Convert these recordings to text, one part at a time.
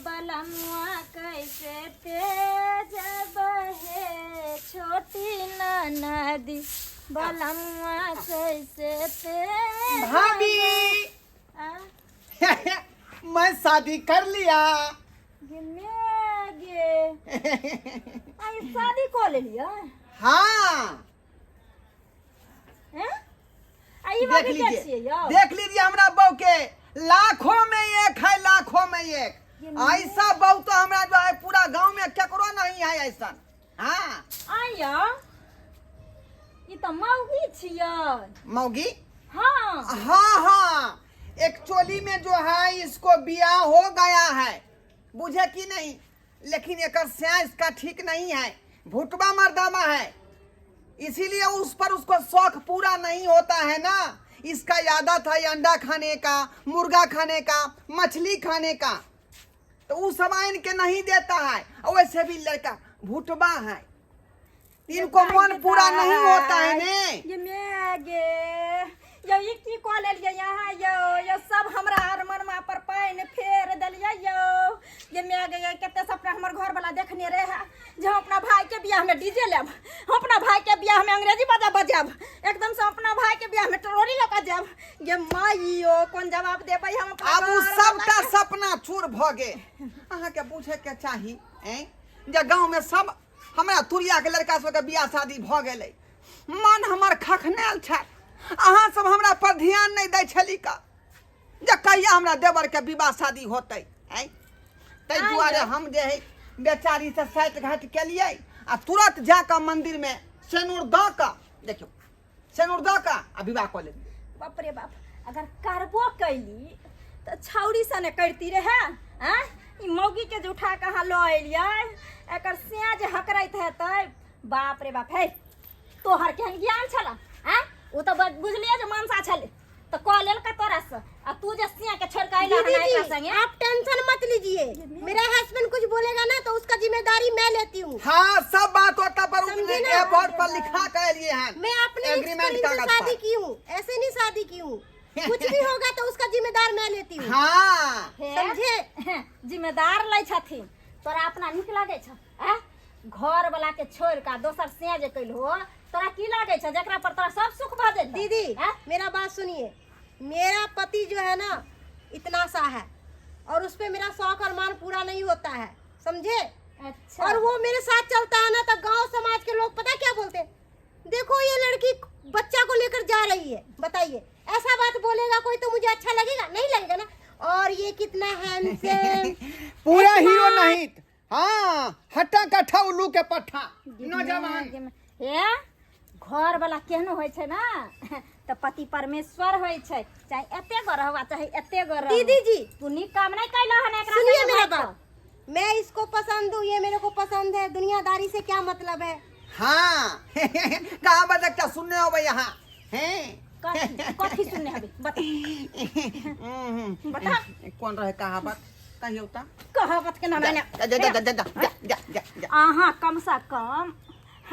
बलमुआ कैसे तेज बहे छोटी नदी बलमुआ कैसे तेज भाभी आ, मैं शादी कर लिया। गे मैं गे आई शादी कऽ लेलियै? हाँ। हैं? आ ई देख बाबी के लीजिए छियै यौ? देख लीजिए, हमरा बहू के लाखों में एक है, लाखों में एक। ये नहीं। ऐसा बहू तो हमरा जो है पूरा गांव में केकरो नहीं है ऐसा। हाँ। आइ यौ, ई तऽ मौगी छियै। मौगी? हाँ। हाँ, एक्चुअली में जो है इसको बियाह हो गया है, बुझे कि नहीं, लेकिन एक इसका ठीक नहीं है, भुटवा मर्दामा है, इसीलिए उस पर उसको शौक पूरा नहीं होता है ना। इसका आदत है अंडा खाने का, मुर्गा खाने का, मछली खाने का, तो वो सब आइन के नहीं देता है। और वैसे भी लड़का भुटवा है, इनको मन पूरा नहीं होता है ने। ये मैं गे यौ, ई की कऽ लेलियै यहाँ यौ? यौ, सब हमरा अरमनमा पर पानि फेर देलियै यौ। ये मैं गे, कते सपना हमर घर वाला देखने रहे जे हम अपना भाई के बियाह में डीजे लेब, हम अपना भाई के बियाह में अंग्रेजी बाजा बजायब, एकदम से अपना भाई के बियाह में ट्रोली लऽ कऽ जायब। गे माइयो, कोन जवाब देबै हम अपना आब ओ घरवला सबटा के? सपना चूर भऽ गेल। अहाँके बुझैके चाही ऐं जे गाँवमे सब हमरा तुरियाके लड़का सबके बियाह शादी भऽ गेलै, मन हमर खखनायल छल। अहाँ सब हमरा पर ध्यान नहि दै छली का जे कहिया हमरा देवरके विवाह शादी होतै ऐं, ताहि आइ दुआरे यौ। हम जे है बेचारी से साटि घाटि केलियै आ तुरंत जाकऽ मंदिरमे सेनुर दऽ कऽ, देखियौ, सेनुर दऽ कऽ आ विवाह कऽ लेलियै। बाप रे बाप, अगर करबो कैली तऽ छौड़ी सने करती रहे। आँय, ई मौगी के जे उठा कऽ अहाँ लऽ एलियै, एकर सिया जे हकरैत हेतै, बाप रे बाप। हे, तोहर केहन ज्ञान छल? आँय, ओ तऽ बुझलियै जे मनसा छलै तऽ कऽ लेलकै तोरा से, आ तू जे सिया के छोड़ के अइला दीदी हन एकरा जी संगे। आप टेंशन मत लीजिए, मेरा हस्बैंड कुछ बोलेगा ना तो उसका जिम्मेदारी मैं लेती हूँ। हाँ, सब बात होता पर समझे ना? बोर्ड पर लिखा के लिए हैं मैं अपने रिस्क पर एग्रीमेंट इनसे कागज शादी पर। की हूँ, ऐसे नहीं शादी की हूँ। कुछ भी होगा तो उसका जिम्मेदार मैं लेती हूँ। हाँ। हे, समझे? जिम्मेदार लै छथिन। तोरा अपना नीक लागै छौ? आँय, घर वाला के छोड़ के दोसर से जे कैलहो, तोरा की लागै छौ जकरा पर तोरा सब सुख भऽ जेतौ? दीदी, आँय? मेरा बात सुनिए, मेरा पति जो है ना इतना सा है और उस पे मेरा शौक और मान पूरा नहीं होता है, समझे? अच्छा। और वो मेरे साथ चलता है ना तो गांव समाज के लोग पता क्या बोलते हैं, देखो ये लड़की बच्चा को लेकर जा रही है। बताइए, ऐसा बात बोलेगा कोई तो मुझे अच्छा लगेगा? नहीं लगेगा ना। और ये कितना हैंडसम पूरा हीरो नहीं, हाँ, हट्टा कट्ठा उल्लू के पट्ठा नौजवान। हे, घर वाला केहनो होइ छै ना तऽ पति परमेश्वर होइ छै, चाहे एते गो रहबा चाहे एते गो रहू। दीदी जी। तू नीक काम नहीं कैलह हन एकरा सुनिए संगे मेरा भागि कऽ। बात, मैं इसको पसंद हूँ, ये मेरे को पसंद है, दुनियादारी से क्या मतलब है? हाँ, कहाँ एकटा सुनने अबै यहाँ हैं। कथी कथी सुनने हबे, बता। बता। कोन रहे कहावत, कहियौ तऽ। कहावत के नाम जा जा जा जा जा जा जा जा जा। अहाँ कम से कम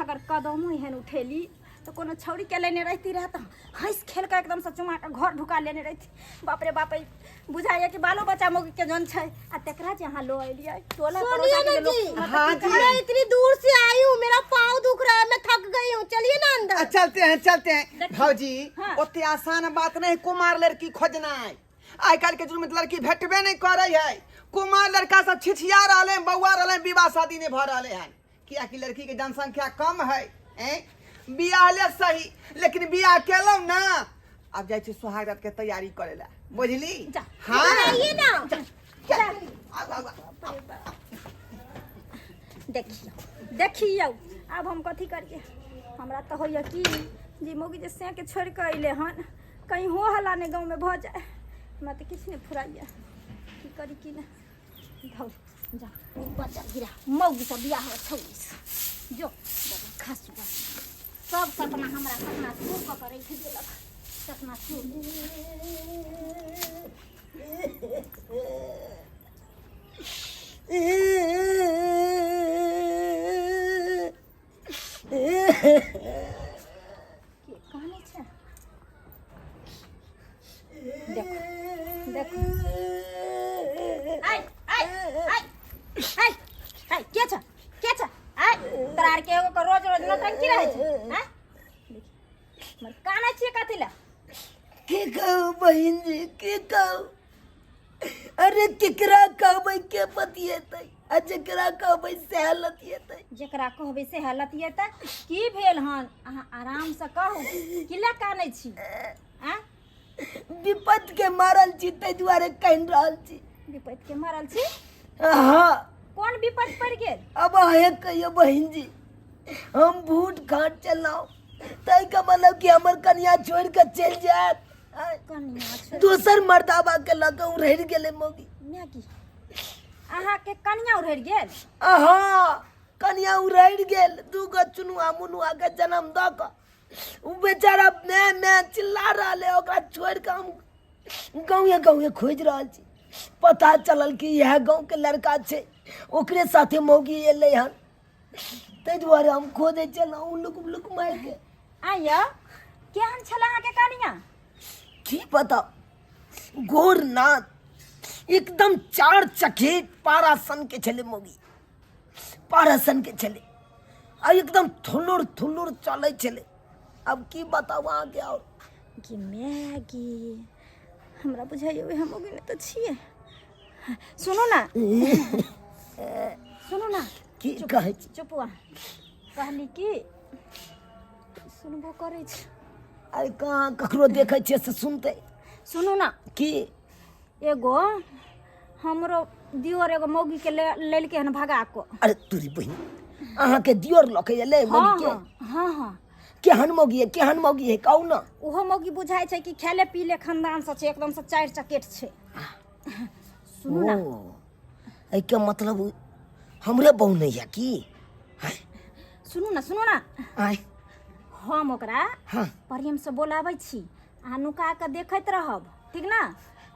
अगर कदमो एहन उठेली तऽ कोनो छौड़ी के लेने रहती रहे तऽ हँसि खेल कऽ एकदम से चुमा कऽ घर ढुका लेने रहती। बाप रे बाप, ई बुझाइए कि बालो बच्चा मौगी के जन छै, आ तेकरा जे अहाँ लऽ एलियै टोला सुनिए पड़ोसा के ना जे लोक जी। सुनत तऽ हाँ की जी। कहत? मैं इतनी दूर से आई हूँ, मेरा पाँव दुख रहा है, मैं थक गई हूँ, चलिए ना अंदर। चलते हैं, चलते हैं। देखिए। भौजी, हाँ। ओते आसान बात नहीं कुमार लड़की खोजनाइ। आइ काल्हि के जुग में लड़की भेटबे नहीं करे है। कुमार लड़का सब छिछिया रहले हैं, बौआ रहले हैं, विवाह शादी नहीं भऽ रहले हैं, कियाकि लड़की के जनसंख्या कम है। हैं, बियाह ले सही, लेकिन बियाह केलहुँ ना, आब जाइ छी सुहाग रात के तैयारी करे ला, बुझली? जा। हाँ। इधर आइए ना। चल, आउ, आउ, आउ। देखियौ, देखियौ, आब हम कथी करियै? हमरा तऽ होइए कि जे मौगी जे सेके छोड़ि कऽ अयलै हन, कहीं हो हल्ला नहि गाँवमे भऽ जाय। हमरा तऽ किछु नहि फुराइए, की करी की नहि। धौ जा, बच्चा गिरा मौगी सब बियाह हो छौड़ी जो बाबा खासू। सब सपना हमरा सपना चूर कऽ कऽ राखि देलक, सपना चूर। के कहने छै? देखो, देखो, आइ आइ आइ। है है के छ के छ आय तोरा आर के एगो के रोज रोज नौटंकी रहै छै हैं मर कानै छियै कथी लए की कहू बहिन जी की कहू अरे केकरा कहबै के बतियेतै आ जेकरा कहबै सएह लतियेतै जेकरा कहबै से लतियेतै की भेल हन अहाँ आरामसँ कहू की लए कानै छी आँय विपत के मारल छी ताहि दुआरे कानि रहल छी विपत के मारल छी हाँ कोन विपत पड़ि गेल अब अहें कहियो बहिन जी हम भूट खाट चलाऊ ताहिके मतलब कि हमर कनिया छोड़ि कऽ चलि जायत आँय। कनिया छोड़ि दोसर मर्दाबा के लऽ कऽ उड़ि गेलै मौगी माय की अहाँके कनिया उड़ि गेल अहाँ कनिया उड़ि गेल दू गो चुनुआ मुनुआ के जन्म दऽ कऽ ओ बेचारा मैं मैं चिल्ला रहल है ओकरा छोड़ि कऽ हम गाँवे गाँवे खोजि रहल छी पता चलल कि इएह गाँवके लड़का छै ओकरे साथे मौगी एलै हन ताहि दुआरे हम खोजै छलहुँ उलुक उलुक मारिके आइयो केहन छल अहाँके कनिया की पता गोर नाथ एकदम चार चखेट पारा सन के छलै मौगी पारा सन के छलै आ एकदम थुलुर थुलुर चलै छलै आब की बताउ अहाँके आओर गे मैगी हमरा बुझाइए वएह मौगी नहि तऽ छियै सुनू ना सुनू ना की कहै छी चुप अहाँ कहली कि सुनबो करै छी अरे कहाँ ककरो देखै छियै से सुनतै सुनू ना की एगो हमरो दियोर एगो मौगी के ले लेलकै हन भगा कऽ अरे तोरी बहिन अहाँके दियोर लऽ के एलै हँ मौगी के हँ हँ हँ केहन मौगी है केहन मौगी है कहू ना ओहो मौगी बुझाइ छै कि खेले पीले खानदानसँ छै एकदमसँ चारि चकेट छै सुनू ना ओ एहिके मतलब हमरे बहु नहि यऽ की आँय सुनू ना सुनू ना आँय हम ओकरा हाँ प्रेमसँ बोलाबै छी अहाँ नुका कऽ देखैत रहब ठीक ना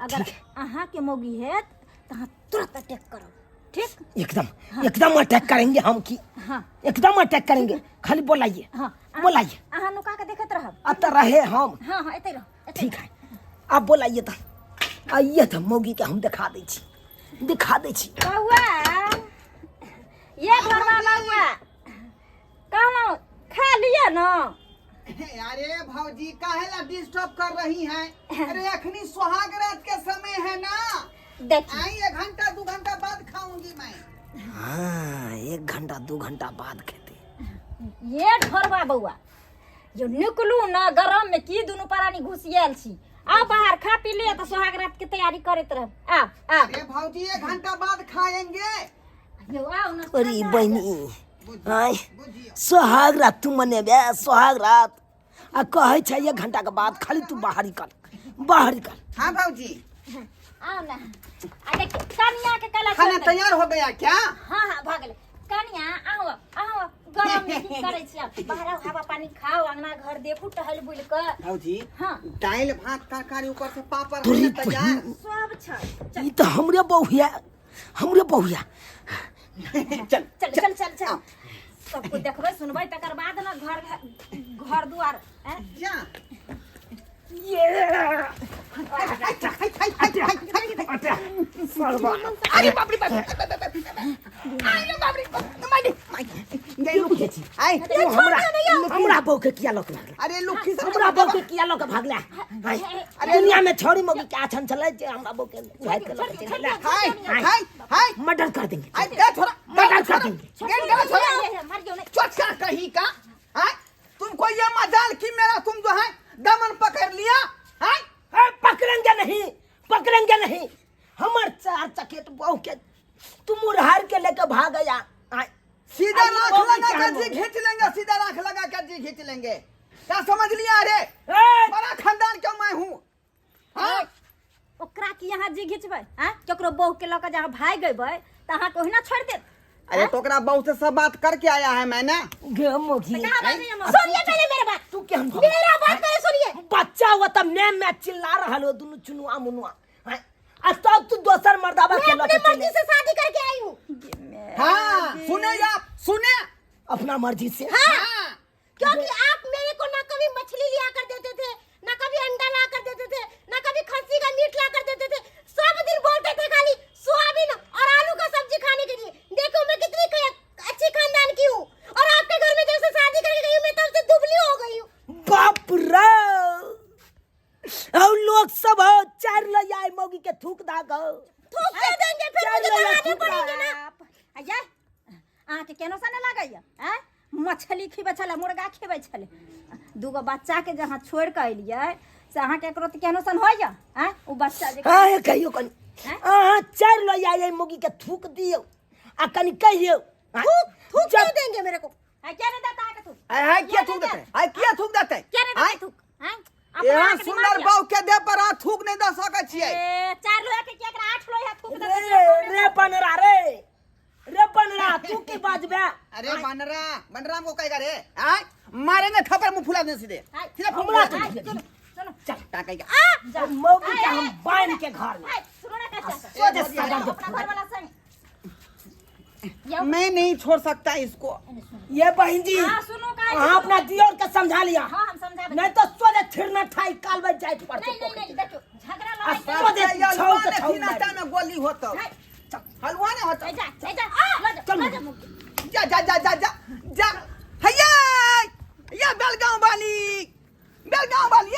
अगर अहाँके मौगी हेत तऽ अहाँ तुरंत अटैक करब ठीक एकदम एकदम अटैक करेंगे हम की हाँ एकदम अटैक करेंगे खाली बोलाइए हाँ बोलाइए अहाँ नुका कऽ देखैत रहब अतः रहे हम हाँ हाँ एतै रहू एतै ठीक है आप बोलाइए तो आइए तो मौगी के हम दिखा दै छी दिखा दै छी बौआ ये घरवा बौआ कहलहुँ खा लिअ न अरे भौजी काहे ला डिस्टर्ब कर रही हैं अरे अखनी सुहाग रात के समय है ना देखी आई एक घंटा दो घंटा बाद खाऊंगी मैं हाँ एक घंटा दू घंटा बाद खेते ये घरवा बौआ जो निकलू न गरम में की दुनू प्राणी घुसियाल छी आउ बाहर खा पी लिअ तऽ सोहाग रात के तैयारी करैत रहब आउ आउ अरे भौजी एक घंटा बाद खाएंगे यौ आउ न अरे बहिनी आँय बुझियो सोहाग रात तू मनेबे सोहाग रात आ कहै छै एक घंटा के बाद खाली तू बाहर निकल बाहर निकल हाँ भौजी आउ न आ देखियौ कनिया के कला खाना तैयार हो गया क्या हाँ हाँ भऽ गेलै कनिया आउ आउ गरम में की करै छी आब बाहर आउ हवा पानी खाउ अंगना घर देखू टहल बुलि कऽ भौजी हाँ दाल भात तरकारी ऊपर से पापड़ तोरी है ना तैयार बहिन सब छै ई तऽ हमरे बहुया हमरे बहुया चल चल चल चल चल सब कुछ देखबै सुनबै तकर बाद ने घर घर दुआर ऐं? जा अरे बाप रे बाप अरे बाप रे बाप मारे मारे बुझै छी आय तू हमरा हमरा बहू के किया लऽ के भागला अरे लुखी से हमरा बहू के किया लऽ के भागला आँय, दुनिया में छोड़ी मौगी के आछन चले जे हमरा बहू के उठाइ के लऽ के चलि गेला। हाय हाय हाय मर्डर कर देंगे आय दे छोड़ा मर्डर कर देंगे गेट गला छोड़ा मारियौ नहि चोटका कहीं का हाय तुमको ये मजाल की मेरा तुम जो है दामन पकड़ लिया हाय ए, पकड़ेंगे नहीं पकड़ेंगे नहीं हमर चार चकेट बहू के तुम उड़हार के लेके भाग गया आय, सीधा अरे राख बहू लगा क्या कर जी बोले? खींच लेंगे सीधा राख लगा कर जी खींच लेंगे क्या समझ लिया अरे ए, बड़ा खानदान क्यों मैं हूँ हाँ ओकरा की अहाँ जी घिचबै आँय केकरो बहू के लऽ कऽ जे अहाँ भागि गेबै तऽ अहाँके ओहिना छोड़ि देत अरे तो ओकरा बहू से सब बात करके आया है मैंने गे मोगी कहाँ बाजैए मौसी? सुनिए पहले मेरा बात तू केहन भऽ मेरा बात पहले सुनिए बच्चा हुआ तब मैं मैं चिल्ला रहल हो दुनू चुनुआ मुनुआ आँय, आ तब तू दोसर मर्दाबा मैं के लऽ अपने के मर्जी चले से शादी करके आई हूँ हाँ सुने आप सुने अपना मर्जी से हाँ क्योंकि आप मेरे को ना कभी मछली लिया कर देते थे ना कभी अंडा ला कर देते थे ना कभी खस्सी का मीट ला कर देते थे सब दिन बोलते थे खाली सोयाबीन और आलू का सब्जी खाने के लिए थूक दा गो। थूक दे देंगे फिर चार मुझे लोहिया दबाने थूक दा। पड़ेंगे ना। बाप। आ ये अहाँके केनो सा नहि लागैया आँय? मछली खिबै छलै, मुर्गा खिबै छलै, दूगो बच्चाके जे अहाँ छोड़ि कऽ एलियै से अहाँके एकरो तऽ केहनो सन होइया आँय? ओ बच्चा जे हाँ हे कहियो कनी हैं? अहाँ चारि लोहिया एहि मुगी के थूक दियौ आ कनी कहियौ। थूक थूक जब- क्यों देंगे मेरे को? आय क्या नहीं देता अहाँके थूक? आय हाय, किया थूक देते? आय किया थूक देते? क्या नहीं आय देता थूक आँय? अपना एहन अहाँके सुंदर दिमाग यऽ। बाऊ के देह पर अहाँ थूक नहीं दऽ सकै छियै। ए, चारि लोहिया के किया एकरा आठ लोहिया थूक देतै? रे रे बनरा, रे रे बनरा, तू की बाजबे? अरे बनरा, बनरा हमको कहेगा रे? आय मारेंगे थप्पड़, मुंह फुला देंगे सीधे। आय, सीधा मुंह हमरा फुला तो देंगे। चलो चलो। चल। का कहेगा? जा। मौगी के आय, हम आय, बांध के घर में आय, सुनो ना कैसे सोझे चलो, सागर के अपना घर वाला संग यौ, मैं नहीं छोड़ सकता इसको। ये बहन जी, हाँ, सुनो का अहाँ अपना दियोर के समझा लिया। हाँ, हम समझाबै। नहीं तो सोझे छिड़ना ठाई कालबे जाए पड़ते। नहीं नहीं नहीं, देखियो झगड़ा आ, लड़ाई सोझे ये छौ हलवा के ने छौ थी ना मारि। में गोली होतो। नहीं। हलवा ने होतो। ए जा, ए जा, ल जा, चल। ल जा मुक्ति। जा जा जा जा जा जा, हैया या बेलगांव वाली, बेलगांव वाली।